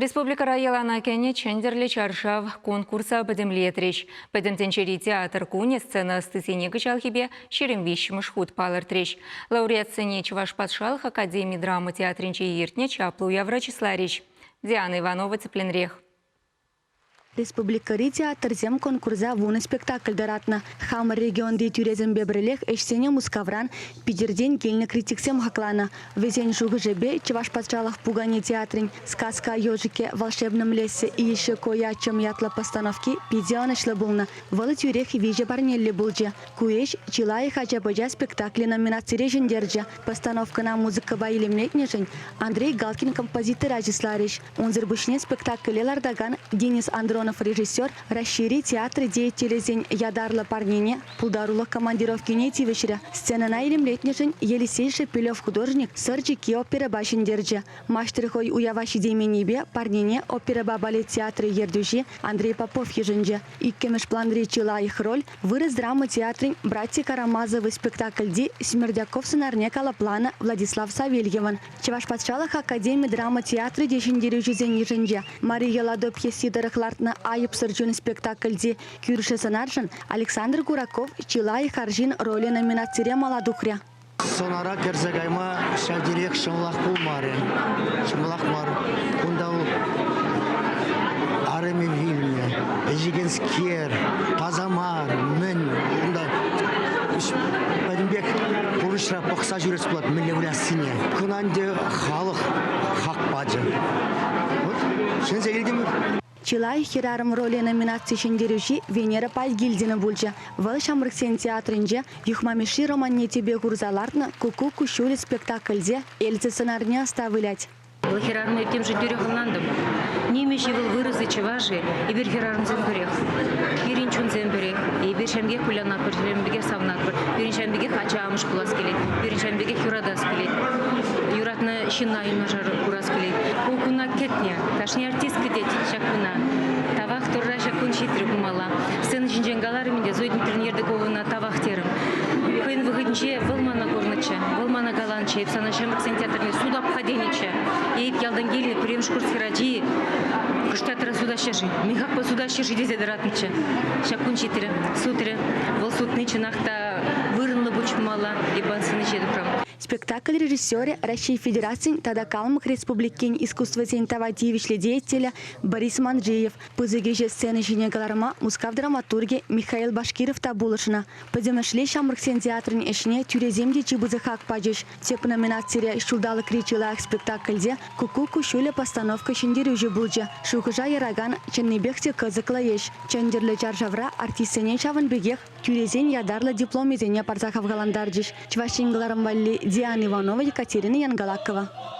Республикӑра йӑлана кӗнӗ Чӗнтӗрлӗ чаршав конкурса пӗтӗмлетрӗҫ. Пӗтӗм тӗнчери театр кунӗ сцена ӑстисене кӑҫалхипе 23-мӗш хут палӑртрӗҫ. Лауреатсене Чӑваш патшалӑх академи драма театрӗнче иртнӗ чаплӑ уявра чысларӗҫ. Диана Иванова тӗплӗнрех. Республикӑри театрсем конкурса вунӑ спектакль тӑратнӑ. Хамӑр регионти тӳресемпе пӗрлех ӗҫсене Мускавран, Питӗртен килнӗ критиксем хакланӑ. Вӗсен шухӑшӗпе Чӑваш патшалӑх пукане театрӗн «Сказка о ежике, волшебном лесе и еще кое о чем» ятлӑ постановки питӗ ӑнӑҫлӑ пулнӑ. Вӑл тӳрех виҫӗ парнеллӗ пулчӗ. Ку ӗҫ «Чи лайӑх ача-пӑча спектаклӗ» номинацире ҫӗнтерчӗ. Постановкӑна музыкӑпа илемлетнӗшӗн Андрей Галкин композитора чысларӗҫ. Унсӑр пуҫне спектакле лартакан Денис Андронов режиссер Раҫҫейри театр деятелӗсен ятарлӑ парнине, пултарулӑх командировкине тивӗҫрӗ. Сценӑна илемлетнӗшӗн Елисей Шепелев художник Сӑр чикки оперӑпа ҫӗнтерчӗ. Маҫтӑр хӑй уява ҫитейменнипе парнене оперӑпа балет театрӗ ертӳҫи Андрей Попов йышӑнчӗ. Иккӗмӗш планри чи лайӑх роль Вырӑс драма театрӗн «Братья Карамазовы» спектакльти Смердяков сӑнарне калӑпланӑ Владислав Савельевӑн. Чӑваш патшалӑх академи драма театрӗ те ҫӗнтерӳҫӗсен йышӗнче. Мария Ладо пьеси тӑрӑх лартнӑ «Айӑпсӑр чун» спектакльти кӳршӗ сӑнаршӑн Александр Кураков чи лайӑх арҫын ролӗ номинацире мала тухрӗ. Сӑнара кӗрсе кайма ҫав териех ҫӑмӑлах пулмарӗ. Ҫӑмӑлах мар. Кунта вӑл арӑмӗ вилнӗ, ӗҫекенскер, таса мар, мӗн унта пӗтӗмпех пурнӑҫра пӑхса ҫӳрес пулать мӗнле выляссине. Кӑна ӗнтӗ халӑх хак пачӗ. Вот ҫӗнсе илтӗмӗр. Чи лайӑх хӗрарӑм ролӗ номинаци ҫӗнтерӳҫи Венера Пайгильдина пулчӗ. Вӑл Ҫамрӑксен театрӗнче Юхма Мишши романне тӗпе хурса лартнӑ Куккук куҫҫулӗ спектакльте Эльза сӑнарне ӑста вылять. Вӑл хӗрарӑм темшӗн тӳрех ӑнлантӑм. Нимӗҫ-и вӑл, вырӑс-и, чӑваш-и, эпир хӗрарӑмсем пӗрех. Пирӗн чунсем пӗрех. Эпир ҫавӑн пекех кулянатпӑр, ҫавӑн пекех савӑнатпӑр. Пирӗн ҫавӑн пекех ача амӑш пулас килет. Пирӗн ҫавӑн пекех юратас килет. Юратнӑ ҫынна юнашар курас килет. Ку куна кӗтнӗ. Кашни артист кӗтет ҫак куна. Тавах Турра ҫак кун ҫитрӗ пулмалла. Сцена ҫинчен каларӑм ӗнтӗ, Зоя Дмитриевна Ердыковӑна тавах терӗм. Хӑйӗн вӑхӑтӗнче вӑл мана курнӑччӗ, вӑл мана каланччӗ, эп сана ҫамрӑксен театрне сутап-ха тенӗччӗ. Эп ялтан килнӗ пӗрремӗш курс хӗрачи хӑш театра сутаҫҫӗ-ши, мӗн хакпа сутаҫҫӗ-ши тесе тӑратнӑччӗ. Ҫак кун ҫитрӗ, сутрӗ. Вӑл сутни чӑнах та вырӑнлӑ пулчӗ эп сцена ҫине тухрӑм. Спектакль режиссерӗ Раҫҫей Федерацийӗн тата Калмӑк Республикин искусствӑсен тава тивӗҫлӗ деятелӗ Борис Манджиев. Пысӑк ӗҫе сцена ҫине кӑларма Мускав драматургӗ Михаил Башкиров та пулӑшнӑ. Пӗтӗмӗшле ҫамрӑксен театрӗн ӗҫне тӳресем те чи пысӑк хак пачӗҫ. Тӗп номинацире ҫулталӑкри чи лайӑх спектакльте Куккук куҫҫулӗ постановка ҫӗнтерӳҫӗ пулчӗ. Шухӑша яракан чӑннипех те кӑсӑклӑ ӗҫ. Чӗнтӗрлӗ чаршавра артистсене ҫавӑн пекех тӳресен ятарлӑ дипломӗсене парса хавхалантарчӗҫ. Чӑваш Ен кӑларӑм валли Диана Иванова, Екатерина Янгалакова.